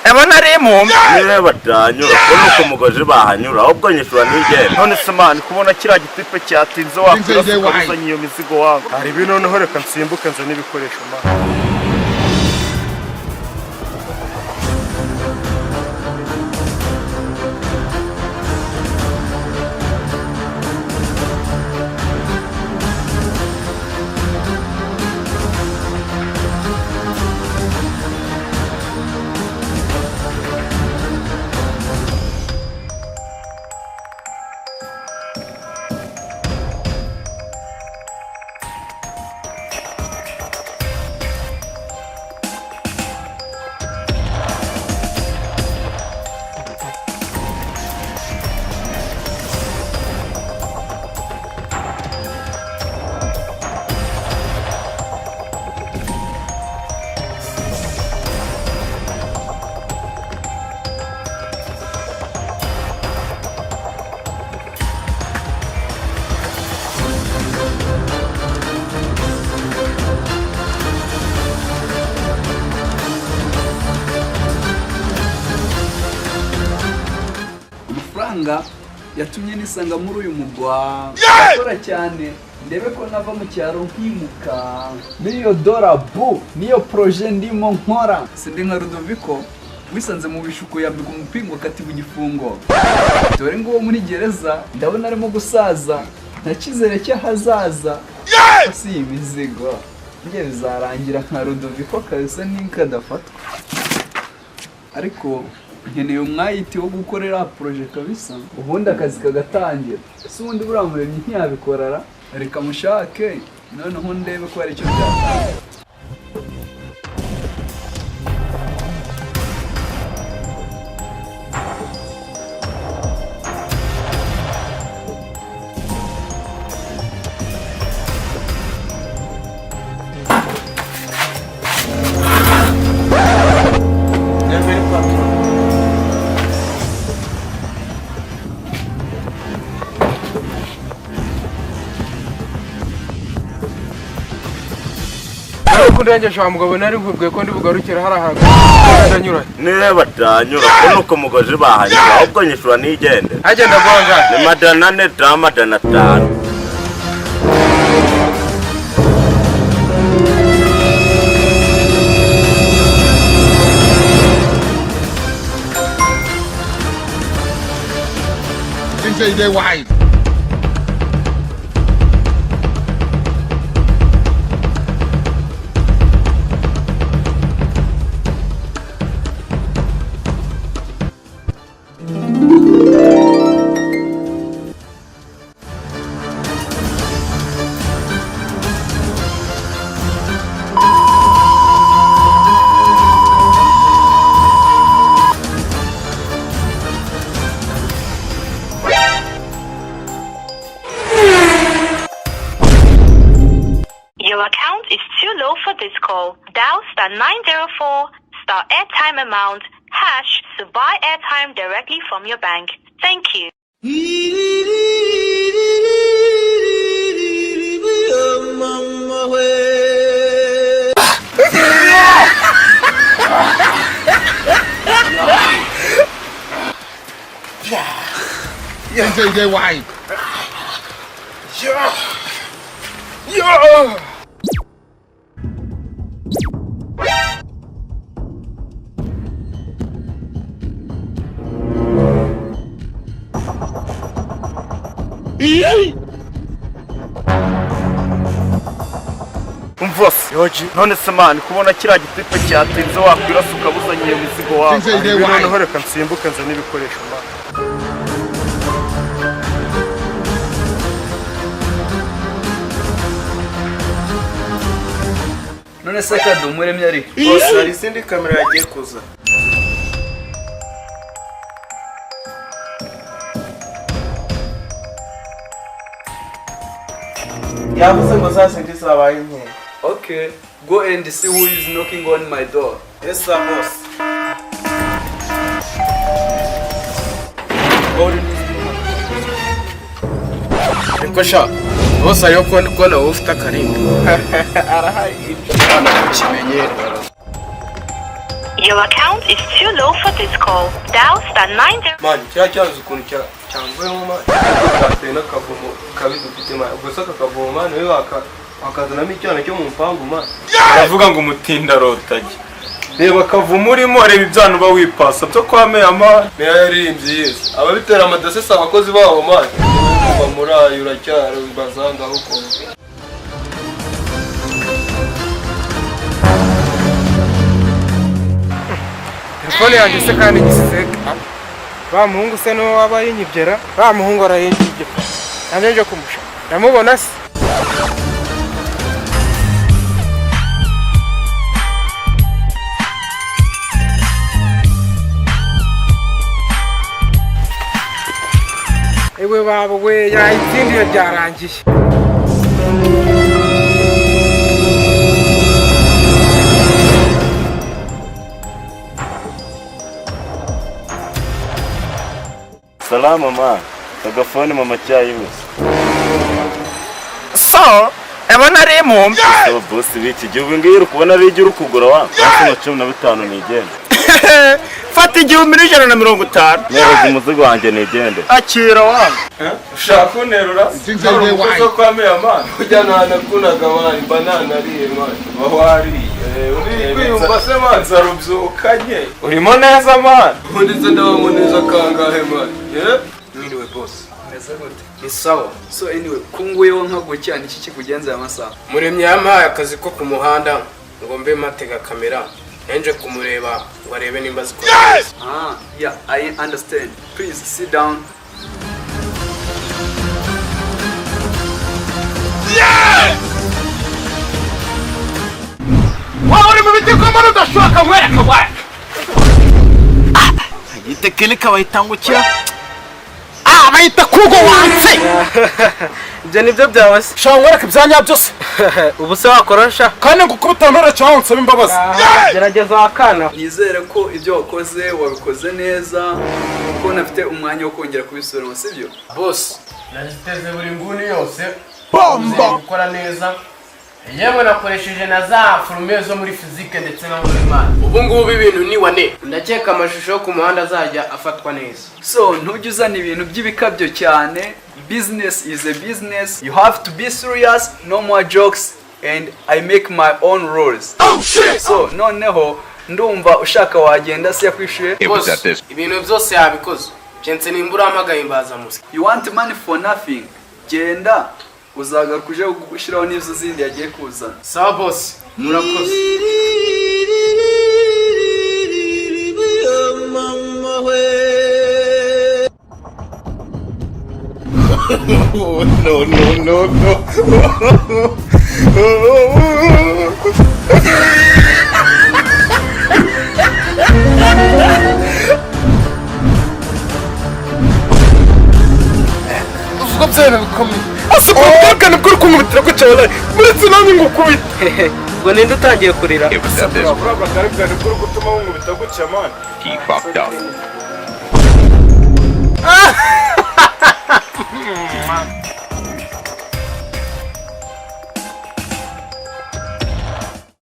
Ebona ari impumyi. Niba batanyura ko nuko umugozi bahanyura, ahubwo nyishura ntigende. None se man, kubona kiriya gitipe cyatinze, wakwirasa ukabuzanye iyo mizigo wangu? Hari ibi, noneho reka nsimbuke nzane ibikoresho, man. Amafaranga yatumye nisanga muri uyu mugwa, akora cyane ndebe ko nava mu cyaro nkimuka. N'iyo dora bu niyo projet ndimo nkora. Sindi nka Rudoviko wisanze mu bishuko, yambika umupingo, akatirwa igifungo. Dore nguwo muri gereza, ndabona arimo gusaza, nta cyizere cy'ahazaza. Si iyi mizigo njye bizarangira nka Rudoviko kabisa ninkadafatwa, ariko nkeneye umwayiti wo gukorera projet kabisa, ubundi akazi kagatangira. Ese ubundi buriya Muremyi ntiyabikorara? Reka mushake noneho ndebe ko hari icyo byatanga. Ariko ndengeje wa mugabo, nari nkubwiye ko ndi bugarukire hari ahantu ndanyura. Niba batanyura ko nuko umugozi bahanyura, ahubwo nyishura ntigende. Agenda gonga. Ni 400 ta 500. Things they wise. Your account is too low for this call. Dial *904 star airtime amount hash to buy airtime directly from your bank. Thank you. Things they wise. Yo! Umva se yoji, none se man, kubona kiriya gitipe cyatinze, wakwirasa ukabuzanye iyo mizigo wangu? Things they Ibi, wise. noneho reka nsimbuke nzane ibikoresho, man. None se kado Umuremyi ari? Bose, hari izindi kamera yagiye kuza. Yavuze ngo za zindi zabaye nkeya. Okay, go and see who is knocking on my door. Yes sir, boss. Ariko sha bose, hariho ko nawe ufite akarinda. Arahari. Hano kimenyere. Your account is too low for this call. Dial *90. Man, kiriya cyazi ukuntu cyamvuyemo man, cyateye n'akavumo kabi dufite man. Ubwo se aka kavumo man, we wakazanamo icyana cyo mu mpangu man? Baravuga ngo umutinda arotage. Reba akavumo urimo, reba ibyana uba wipasa byo kwa meya man. Meya yaririmbye Yesu ababitera amadasesi abakozi babo man. Kuva muri ayo uracyari bazangaho ukuntu. Telefone yanjye se kandi gisize wa muhungu se niwe waba yinyibyera? Wa muhungu arayinyibye, nanjye nje kumushaka ndamubona se. Ewe babo we, yayitsindiye byarangiye. Salama man. Agafone mama cyayihuse. So eba nari impumyi. So boss b'iki gihugu ngiyi uri kubona ari uri kugura wa hasi nka 15 nigende. Fata 1150. Nereza umuzigo wanjye nigende. Akira wa. Ushaka kunterura? DJ Hari umukozi wo White. kwa meya man. Burya ntanakunaga man, mba nanariye man. Uba wariye. Uri kwiyumva se man? Nzarubyukanye. Urimo neza man. Ubundi se ndabamo neza kangahe man? Eh? Mwiriwe boss. Meze gute? Ni sawa. So anyway, kunguyeho nka gutya, niki kikugenza aya masaha? Muremyi yampaye akazi ko ku muhanda ngo mbe matega kamera, nje kumureba ngo arebe nimba zikora neza. Ah, yeah, I understand. Please sit down. Waba uri mu biti ko mbona udashoka nkwereka wa. Itekinika bayitangukira. Ah, bayita kugo wanse. Ibyo nibyo byawe se? Shaka nkwereka ibyanya byose. Ubu se wakorosha? Kandi ngukubita ntore cyangwa nsaba imbabazi. Gerageza wakana. Nizere ko ibyo wakoze wabikoze neza, kuko nafite umwanya wo kongera kubisubiramo, sibyo? Boss, naziteze buri nguni yose. Bomba. Gukora neza. Yewe nakoresheje na za forume zo muri fizike ndetse no muri math. Ubu ngubu ibintu ni wane. Ndakeka amashusho yo ku muhanda azajya afatwa neza. So ntujye uzana ibintu by'ibikabyo cyane. Business is a business. You have to be serious, no more jokes, and I make my own rules. So noneho ndumva ushaka wagenda se yakwishyuye. Boss, ibintu byose yabikoze. Jense nimba urahamagaye imbaza musa. You want money for nothing. Genda uzagaruka uje gushyiraho n'izo zindi yagiye kuzana. Sawa boss, murakoze. No, no, no, no. Uvuga byana bikomeye. Ase ubwakane bwo kunkubitira ko cyane. Muretse nanjye ngukubita. Ubwo ninde utangiye kurira? Buriya bwakaribwane bwo gutuma wunkubita gutya man.